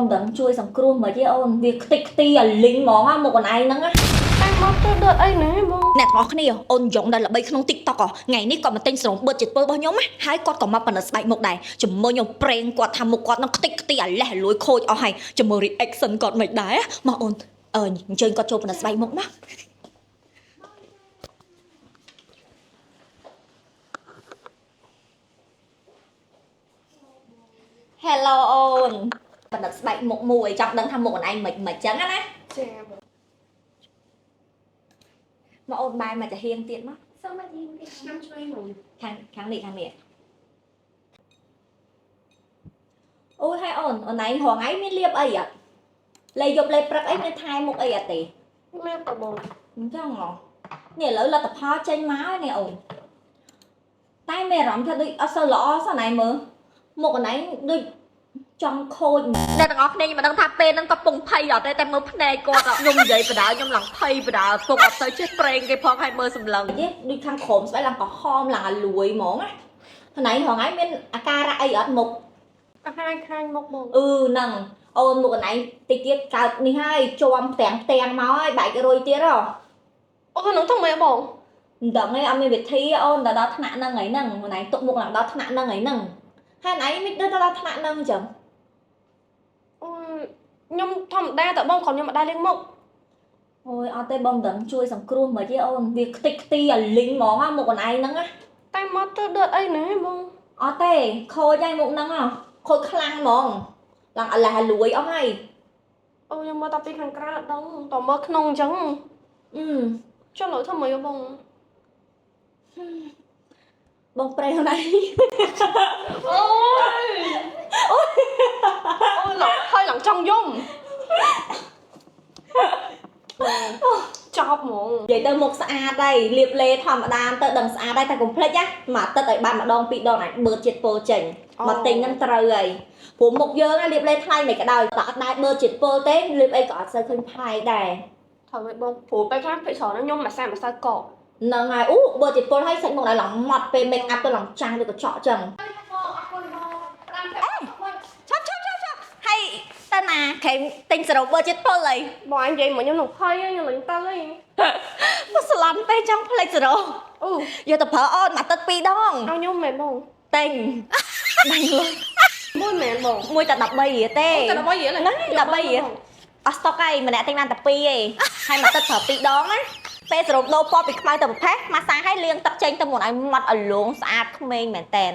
មិនដឹងជួយសង្គ្រោះមិនទេអូនវាខ្ទេចខ្ទីអាលីងហ្មងមុខអូនឯងហ្នឹងណា តែមកទៅដឺតអីណាបង អ្នកទាំងអស់គ្នាអូនយ៉ងដែលល្បីក្នុង TikTok ថ្ងៃនេះគាត់មកទិញស្រោមបឺតជាតិពើរបស់ខ្ញុំណាហើយគាត់ក៏មកផលិតស្បែកមុខដែរជាមួយខ្ញុំប្រេងគាត់ថាមុខគាត់នឹងខ្ទេចខ្ទីអាលេះលួយខូចអស់ហើយជាមួយ reaction គាត់មិនដែរមកអូនអឺអញ្ជើញគាត់ចូលផលិតស្បែកមុខមក Hello អូនផលិតស្បែកមុខមួយចង់ដឹងថាមុខអូនឯងមិនមិនចឹងណា ចាបង មកអូនបែរមកចាហៀងទៀតមក សូមមកយីទៀតឆ្នាំឆ្វេងមក ខាងខាងនេះខាងនេះអូយហើយអូនអូនឯងរងឯងមានលៀបអីអត់លេយប់លេព្រឹកអីមានថែមុខអីអត់ទេ លេបតបង អញ្ចឹងហ៎នេះឥឡូវលទ្ធផលចេញមកហើយនេះអូនតែមានអារម្មណ៍ថាដូចអត់សូវល្អសោះណៃមើលមុខអូនឯងដូចចង់ខូចអ្នកទាំងអស់គ្នាខ្ញុំមិនដឹងថាពេលហ្នឹងក៏ពងភ័យអត់ទេតែមើលភ្នែកគាត់ខ្ញុំនិយាយបដាខ្ញុំឡើងភ័យបដាពុកអត់ទៅចេះប្រេងគេផងឲ្យមើលសម្លឹងទេដូចខាងក្រោមស្បែកឡើងក្រហមឡើងអាលួយហ្មងណាថ្ងៃរងឯងមានអាការៈអីអត់មុខ កាហាយខាញ់មុខបង អឺហ្នឹងអូនមុខកន្លែងតិចទៀតកើតនេះហើយជាំផ្ទាំងផ្ទាំងមកហើយបែករុយទៀតហ៎ អូហ្នឹងធ្វើម៉េចបង មិនដឹងទេអត់មានវិធីអូនដល់ដល់ថ្នាក់ហ្នឹងហើយហ្នឹងកន្លែងទុកមុខឡើងដល់ថ្នាក់ហ្នឹងហើយហ្នឹងហើយឯងមិនដល់ដល់ថ្នាក់ហ្នឹងអញ្ចឹង អូយខ្ញុំធម្មតាតបងគ្រាន់ខ្ញុំមិនដែរលាងមុខ អូយអត់ទេបងមិនដឹងជួយសង្គ្រោះមិនទេអូនវាខ្ទេចខ្ទីអាលីងហ្មងមុខកន្លែងហ្នឹងណា តែមកទៅដឺតអីណាបង អត់ទេខូចហើយមុខហ្នឹងខូចខ្លាំងហ្មងឡើងអាឡះអាលួយអស់ហើយ អូខ្ញុំមកតែពីខាងក្រៅអត់ដឹងតមើលក្នុងអញ្ចឹង អឺ ចុះឡើយធ្វើម៉េចបង បងប្រេងអូនឯង អូយអូយអូយឡើងហើយឡើងចង់យំចប់ហ្មង និយាយទៅមុខស្អាតហើយលាបលេធម្មតាទៅដឹងស្អាតហើយតែកុំភ្លេចណាមួយអាទិត្យឲ្យបានម្ដងពីរដងអាចបឺតជាតិពុលចេញមកទិញហ្នឹងត្រូវហើយព្រោះមុខយើងណាលាបលេថ្លៃមិនក៏ដោយតែអត់ដែរបឺតជាតិពុលទេលាបអីក៏អត់សូវឃើញប្លែកដែរ ត្រូវឲ្យបងព្រោះពេលខ្លះពេលច្រើនខ្ញុំមួយសាមួយសៅកក ហ្នឹងហើយអូបឺតជាតិពុលហើយសាច់មុខដល់ឡើងម៉ត់ពេល make up ទៅឡើងចាំងដូចកញ្ចក់ចឹង បងអរគុណបង5 ឆាប់ឆាប់ឆាប់ឆាប់ហើយទៅណាក្រែមទិញសរ៉ូបឺតជាតិពុលអី បងអញនិយាយមកខ្ញុំនឹងភ័យខ្ញុំនឹងទៅអី មកស្លន់ពេលចង់ភ្លេចសរ៉ូ អូ យកទៅប្រើអូនមួយអាទិត្យពីរដង ឲ្យខ្ញុំមែនបង ទិញបាញ់លុយ មួយមែនបង មួយតែ13រៀលទេ តែ13រៀល ហ្នឹង13រៀលអស់ស្តុកហើយម្នាក់ទិញបានតែ2ឯងហើយមួយទឹកប្រើ2ដងណាពេលសរុបដូរពណ៌ពីខ្មៅទៅប្រផេះម៉ាសាឲ្យលាងទឹកចេញទៅមុនឲ្យម៉ត់ឲ្យលងស្អាតក្មេងមែនតែន